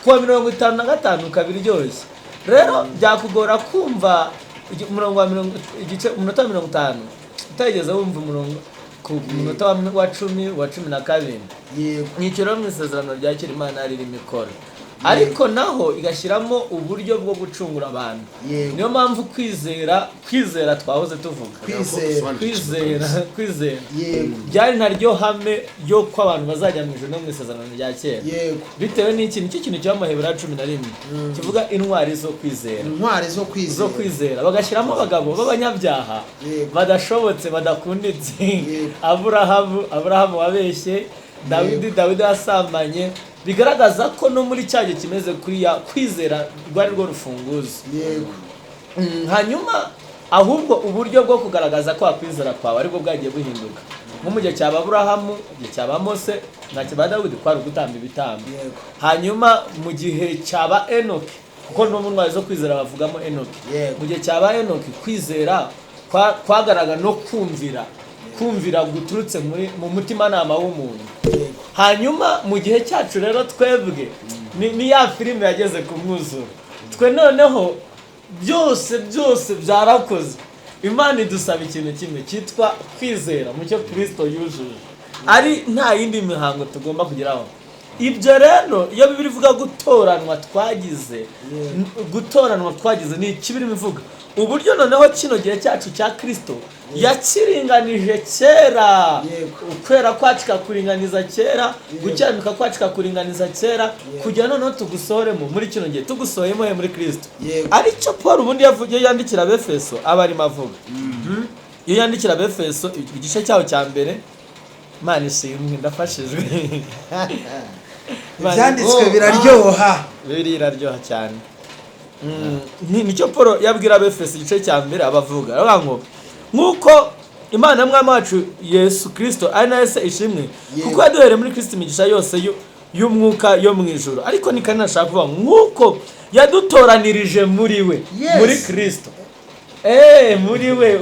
Kuwa 55 ukaba iryoshye. Rero byakugora kumva umurongo wa mirongo igice umunota wa 50 utarigeze wumva umurongo ku munota wa 10, wa 12. Nicyo rero mu Isezerano rya Kera Imana ririmo ikora, ariko naho igashyiramo uburyo bwo gucungura abantu. Niyo mpamvu kwizera twahoze tuvuga, Kwizera. kwizera byari naryo hame ryo ko abantu bazajya mu ijuru no mu Isezerano rya Kera. Bitewe n'iki? Nicyo kintu kiba mu Baheburayo 11 kivuga intwari zo kwizera. Intwari zo kwizera. Zo kwizera, bagashyiramo abagabo b'abanyabyaha, badashobotse, badakunditse. Aburahamu wabeshye, Dawidi wasambanye, bigaragaza ko no muri cya gihe kimeze kuriya kwizera rwari rwo rufunguzo. Hanyuma ahubwo uburyo bwo kugaragaza ko wakwizera kwawe aribwo bwagiye buhinduka, nko mu gihe cya Aburahamu, igihe cya Mose na cya Dawidi kwari ugutamba ibitambo. Hanyuma mu gihe cya ba Enoki, kuko no mu ntwari zo kwizera bavugamo Enoki, mu gihe cya ba Enoki kwizera kwagaragara no kumvira, kumvira guturutse mu mutimanama w'umuntu. Hanyuma mu gihe cyacu rero twebwe ni ya filime yageze ku mwuzuro. Twe noneho byose byose byarakoze. Imana idusaba ikintu kimwe cyitwa kwizera mu cyo Kristo yujuje, ari nta yindi mihango tugomba kugeraho. Ibyo rero iyo Bibiliya ivuga gutoranwa twagize, gutoranwa twagize ni iki birimo ivuga? Uburyo noneho kino gihe cyacu cya Kristo yakiringanije kera. Ukwera kwacu ikakuringaniza kera, gukiranuka kwacu ikakuringaniza kera, kugira noneho tugusohoremo muri kino gihe, tugusohoyemo he muri Kristo. Aricyo Paul ubundi yavugiye yandikira Abefeso, aba arimo avuga. Iyo yandikira Abefeso igice cyaho cya mbere, Imana ishimwe, ndafashijwe. Ibyanditswe biraryoha. Bibiliya iraryoha cyane. Nicyo Paul yabwira Abefeso igice cya mbere, abavuga aravuga ngo nk'uko Imana Mwami wacu Yesu Kirisito ari nayo se ishimwe, kuko yaduhereye muri Kirisito imigisha yose y'umwuka yo mu ijuru. Ariko ni kanini ashaka kuvuga ngo nk'uko yadutoranirije muri we, muri Kirisito, muri we,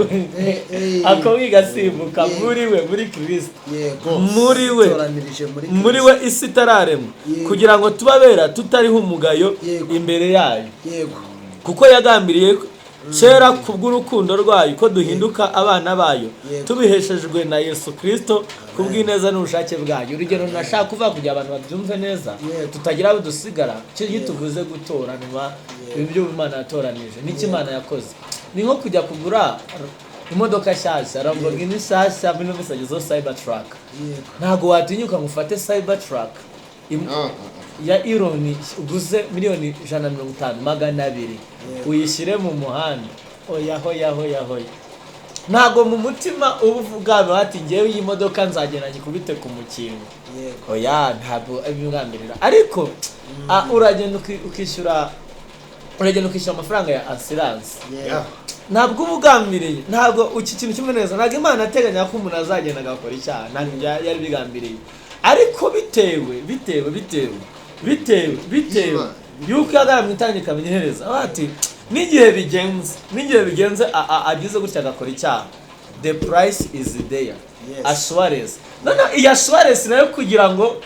ako wigasimbuka, muri we, muri Kirisito, muri we, Toranirije muri muri we isi itararemwa, kugira ngo tubabera tutariho umugayo imbere yayo, kuko yagambiriye kera kubw'urukundo rwayo ko duhinduka abana bayo, tubiheshejwe na Yesu Kirisito kubw'ineza n'ubushake bwayo. Urugero nashaka kuvuga kugira abantu babyumve neza, tutagira abo dusigara. Iyo tuvuze gutoranwa, ibyo Imana yatoranije n'icyo Imana yakoze, ni nko kujya kugura imodoka nshyashya, Lamborghini nshyashya muri ino minsi hagezeho Cybertruck. Ntabwo watinyuka ngo ufate Cybertruck ya Elon uguze miliyoni 150, 200, uyishyire mu muhanda. Oya, hoya, hoya, hoya! Ntabwo mu mutima uba uvuga ati: "Ngewe iyi modoka nzagenda nyikubite ku mukingo." Oya, ntabwo abimwambirira. Ariko uragenda ukishyura, uragenda ukishyura amafaranga ya assurance. Ntabwo uba ugambiriye, ntabwo iki kintu kimwe neza, ntabwo Imana ateganya ko umuntu azagenda agakora icyaha, ntabwo yari bigambiriye. Ariko bitewe yuko ihagarara mu itangira ikamenya iherezo, avuga ati n'igihe bigenze agize gutya agakora icyaha, the price is there. Assurance. Noneho iyi assurance nayo kugira ngo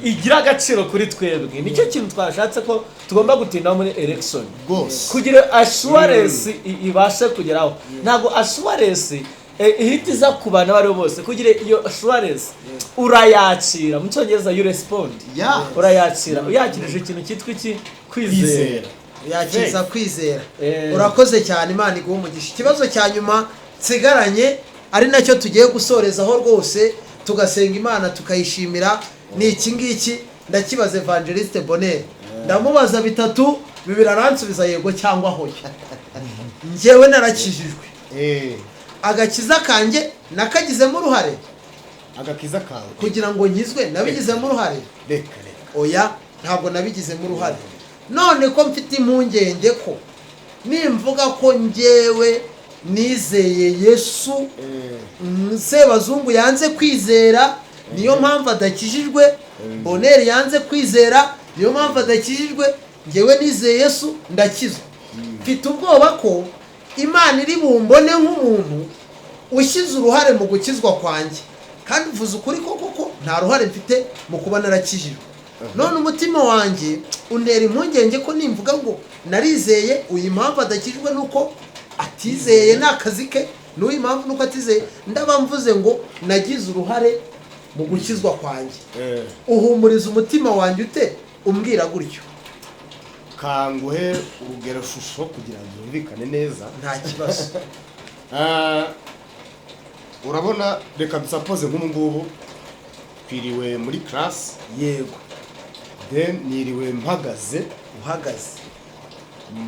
igire agaciro kuri twebwe, nicyo kintu twashatse ko tugomba gutindaho muri election, kugira assurance ibashe kugeraho. Ntabwo assurance ihita iza ku bantu abo ari bo bose. Kugira iyo assurance, urayakira, mu Cyongereza you respond. Urayakira uyakirije ikintu cyitwa iki? Kwizera. Kwizera. Yakiza kwizera. Urakoze cyane, Imana iguhe umugisha. Ikibazo cya nyuma nsigaranye, ari nacyo tugiye gusorezaho rwose, tugasenga Imana tukayishimira, ni iki ngiki. Ndakibaza Evangeliste Bonheur. Ndamubaza bitatu, bibiri aransubiza yego cyangwa hoya. Njyewe narakijijwe. Agakiza kanjye nakagizemo uruhare? Agakiza kawe? Kugira ngo nkizwe nabigizemo uruhare? Reka, reka. Oya, ntabwo nabigizemo uruhare. None ko mfite impungenge ko nimvuga ko njyewe nizeye Yesu, Sebazungu yanze kwizera niyo mpamvu adakijijwe, Bonheur yanze kwizera niyo mpamvu adakijijwe, njyewe nizeye Yesu ndakizwa, mfite ubwoba ko Imana iri bumbone nk'umuntu ushyize uruhare mu gukizwa kwanjye, kandi uvuze ukuri ko koko nta ruhare mfite mu kuba narakijijwe. None umutima wanjye untera impungenge ko nimvuga ngo narizeye, uyu impamvu adakijijwe nuko atizeye, ni akazi ke, n'uyu impamvu nuko atizeye, ndaba mvuze ngo nagize uruhare mu gukizwa kwanjye. Uhumuriza umutima wanjye ute umbwira gutyo? Kanguhe urugero shusho kugira ngo yumvikane neza. Nta kibazo. Urabona, reka dusapoze nk'ubu ngubu twiriwe muri class, then niriwe mpagaze. Uhagaze.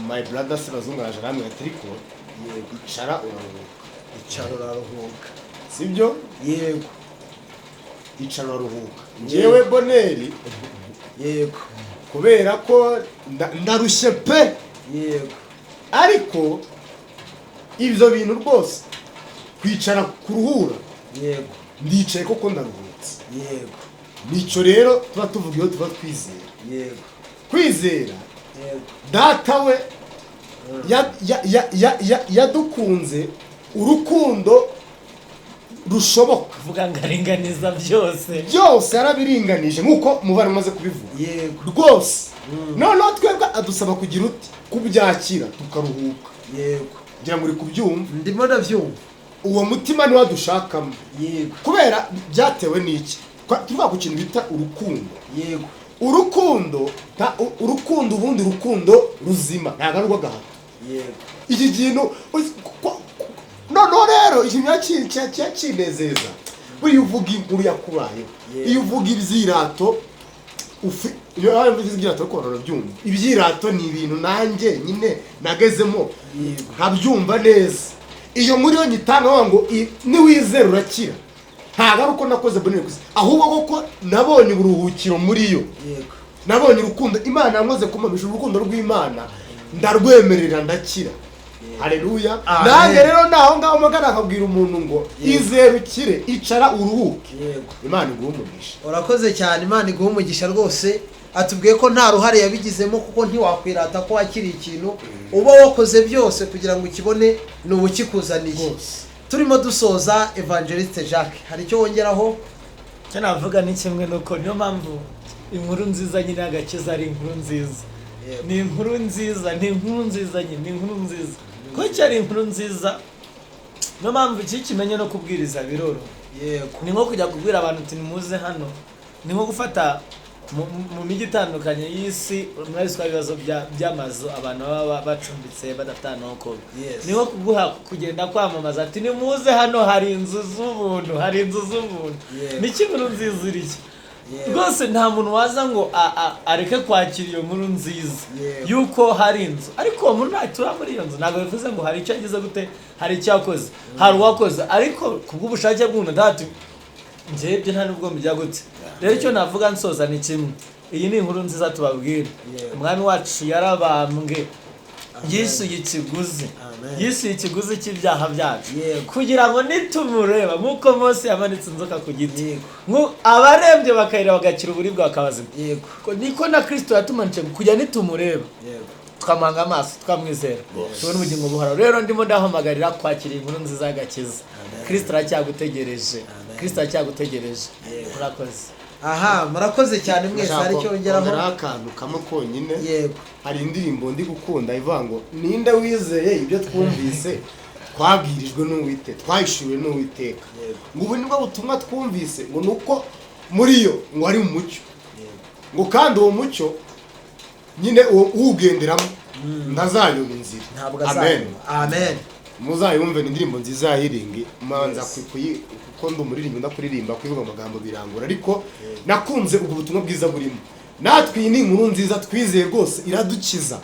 My brother Sebazungu araje arambwira ati: "Ariko icara uraruhuka." Icara uraruhuka. Sibyo? Yego. Icara uraruhuka. Njyewe Bonheur, kubera ko ndarushye pe, ariko ibyo bintu rwose kwicara kuruhura, ndicaye koko ndaruhutse. Nicyo rero tuba tuvuga iyo tuba twizera. Kwizera, data we yadukunze urukundo rushoboka. Kuvuga ngo aringaniza byose. Byose yarabiringanije nk'uko mubare umaze kubivuga. Rwose noneho twebwe adusaba kugira uti kubyakira tukaruhuka. Ngira ngo uri kubyumva. Ndimo ndabyumva. Uwo mutima niwo adushakamo. Kubera byatewe n'iki? Tuvuga ku kintu bita urukundo. Urukundo urukundo ubundi, urukundo ruzima ntabwo ari urw'agahato. Iki kintu noneho rero ikintu kinezeza, buriya uvuga inkuru yakubayeho, iyo uvuga ibyirato, iyo uvuze ibyirato ariko barabyumva. Ibyirato ni ibintu nanjye nyine nagezemo nkabyumva neza. Iyo muri yo nyitanga bavuga ngo niwizera urakira. Ntabwo ari uko nakoze bonere gusa, ahubwo koko nabonye uburuhukiro muri yo. Yego. Nabonye urukundo Imana yankoze kumamisha, urukundo rw'Imana ndarwemerera, ndakira. Haleluya. Amen. Nanjye rero naho ngaho magana akabwira umuntu ngo izere ukire, icara uruhuke. Yego. Imana iguhe umugisha. Urakoze cyane, Imana iguhe umugisha rwose. Atubwiye ko nta ruhare yabigizemo, kuko ntiwakwirata ko wakiriye ikintu uba wakoze byose kugira ngo ukibone, ni ubukikuzaniye. Turimo dusoza, Evangeliste Jacques, hari icyo wongeraho? Icyo navuga ni kimwe, nuko niyo mpamvu inkuru nziza nyine y'agakiza ari inkuru nziza. Yego. Ni inkuru nziza, ni inkuru nziza nyine, ni inkuru nziza kuko icyo ari inkuru nziza. Niyo mpamvu iki kimenye no kubwiriza biroroha. Yego. Ni nko kujya kubwira abantu uti nimuze hano, ni nko gufata mu mijyi itandukanye y'isi, murabizi ko hari ibibazo by'amazu abantu baba bacumbitse badafite ahantu ho kuba. Yes. Ni nko kuguha kugenda kwamamaza ati nimuze hano hari inzu z'ubuntu, hari inzu z'ubuntu. Yego. Ni inkuru nziza iri iki? Yego. Rwose nta muntu waza ngo areke kwakira iyo nkuru nziza Yego. yuko hari inzu, ariko uwo muntu natura muri iyo nzu ntabwo bivuze ngo hari icyo yagize gute, hari icyo yakoze, hari uwakoze, ariko kubw'ubushake bw'umuntu ntati njyewe ibyo nta nubwo mbijya gute. Rero icyo navuga nsoza ni kimwe, iyi ni inkuru nziza tubabwira. Yego. Umwami wacu yarabambwe, yishyuye ikiguzi, Amen. yishyuye ikiguzi cy'ibyaha byacu. Yego. Kugira ngo nitumureba nk'uko Mose yamanitse inzoka ku giti, Yego. abarembye bakayireba bagakira uburibwe bakabazima. Yego. Niko na Kristo yatumanitse kujya nitumureba Yego. tukamuhanga amaso tukamwizera, tubone ubugingo buhoraho. Rero ndimo ndahamagarira kwakira inkuru nziza y'agakiza. Kristo aracyagutegereje, Kristo aracyagutegereje. Murakoze. Aha, murakoze cyane mwese. Hari icyo wongeraho? Kongeraho akantu kamwe konyine. Yego. Hari indirimbo ndi gukunda ivuga ngo ninde wizeye ibyo twumvise, twabwirijwe n'Uwiteka, twahishuriwe n'Uwiteka. Yego. Ngo ubu nibwo butumwa twumvise, ngo nuko muri yo ngo ari umucyo, ngo kandi uwo mucyo nyine uwugenderamo ntazayoba inzira. Ntabwo Amen. azayumva. Amen. Muzayumve, ni indirimbo nziza ya Healing. Manza kuko ndi umuririmbyi ndakuririmba, kuvuga amagambo birangora, ariko nakunze ubwo butumwa bwiza burimo. Natwe iyi ni inkuru nziza twizeye rwose, iradukiza.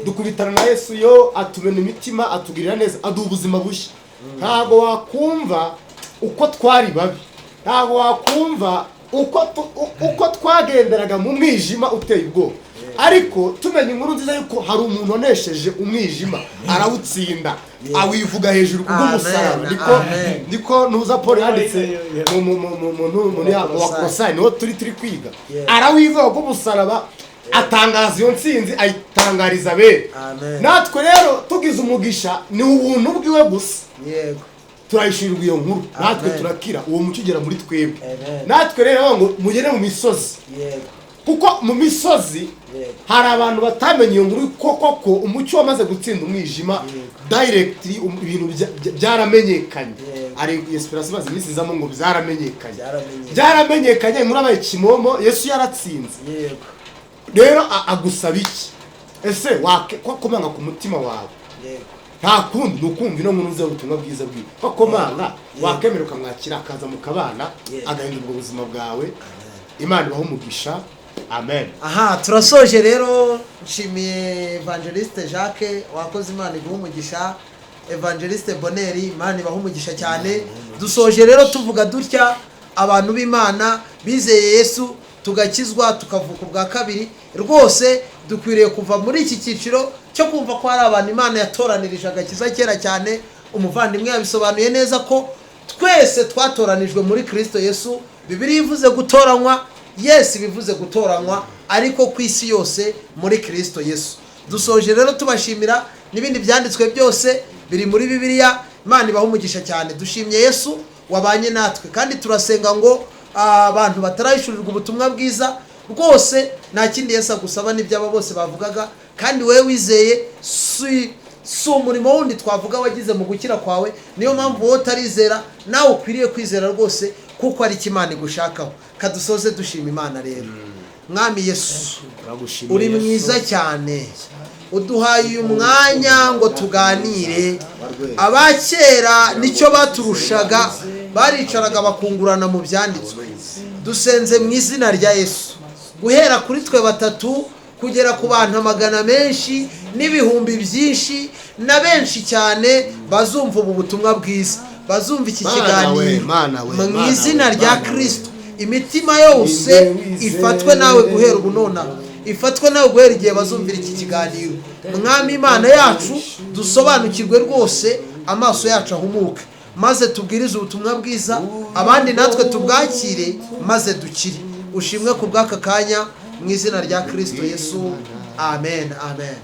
Dukubitana na Yesu yo atumena imitima, atugirira neza, aduha ubuzima bushya. Ntabwo wakumva uko twari babi, ntabwo wakumva uko twagenderaga mu mwijima uteye ubwoba, ariko tumenya inkuru nziza yuko hari umuntu wanesheje umwijima arawutsinda, awivuga hejuru kubw'umusaraba. Amen, Niko amen. niko nuza Paul yanditse Yeah. mu Bakolosayi, niho turi kwiga. Yeah. Arawivuga kubw'umusaraba, atangaza iyo ntsinzi, ayitangariza abera. Amen. Natwe rero tugize umugisha, ni ubuntu bwiwe gusa. Yego. Turayishyurirwa iyo nkuru, natwe Amen. turakira, uwo mucyo ugera muri twebwe. Amen. Natwe rero ngo mugere mu misozi. Yego. Kuko mu misozi Yego. hari abantu batamenye iyo nkuru, koko ko umucyo wamaze gutsinda umwijima directly, ibintu byaramenyekanye. Yego. Ari inspiration imaze iminsi izamo ngo byaramenyekanye. Byaramenyekanye. Byaramenyekanye, inkuru yabaye kimomo, Yesu yaratsinze. Yego. Rero agusaba iki? Ese komanga ku mutima wawe? Yego. Nta kundi, ni ukumva ino nkuru nziza y'ubutumwa bwiza bwiwe. Ko komanga, Yego. wakemera ukamwakira, akaza mukabana, Yego. agahindura ubwo buzima bwawe. Imana ibahe umugisha. Amen. Aha turasoje rero, nshimiye Evangeliste Jacques wakoze, Imana iguhe umugisha. Evangeliste Bonheur, Imana ibahe umugisha cyane. Dusoje rero tuvuga dutya, abantu b'Imana bizeye Yesu tugakizwa tukavuka ubwa kabiri, rwose dukwiriye kuva muri iki cyiciro cyo kumva ko hari abantu Imana yatoranirije agakiza kera cyane. Umuvandimwe yabisobanuye neza ko twese twatoranijwe muri Kristo Yesu. Bibiliya ivuze gutoranywa, Yesu bivuze gutoranywa, ariko ku isi yose muri Kristo Yesu. Dusoje rero tubashimira, n'ibindi byanditswe byose biri muri Bibiliya. Imana ibahe umugisha cyane. Dushimye Yesu wabanye natwe, kandi turasenga ngo abantu batarahishurirwa ubutumwa bwiza rwose, nta kindi Yesu agusaba n'ibyaba bose bavugaga. Kandi wowe wizeye, si umurimo wundi twavuga wagize mu gukira kwawe. Niyo mpamvu wowe utarizera nawe ukwiriye kwizera rwose, kuko ari cyo Imana igushakaho. Kadusoze dushima Imana rero. Mwami Yesu, Turagushimiye uri Yesu. mwiza cyane, uduhaye uyu mwanya ngo tuganire. Abakera nicyo baturushaga, baricaraga bakungurana mu byanditswe. Dusenze mu izina rya Yesu, guhera kuri twe batatu kugera ku bantu amagana menshi n'ibihumbi byinshi na benshi cyane bazumva ubu butumwa bwiza. Bazumva iki Mana we, kiganiro Mana we, mu Mana izina we, rya Mana we. Kirisito, imitima yose ifatwe nawe guhera ubu nonaha, ifatwe nawe guhera igihe bazumvira iki kiganiro. Mwami Imana yacu, dusobanukirwe rwose, amaso yacu ahumuke, maze tubwirize ubutumwa bwiza abandi, natwe tubwakire maze dukire. Ushimwe ku bw'aka kanya, mu izina rya Kirisito Yesu, amen, amen.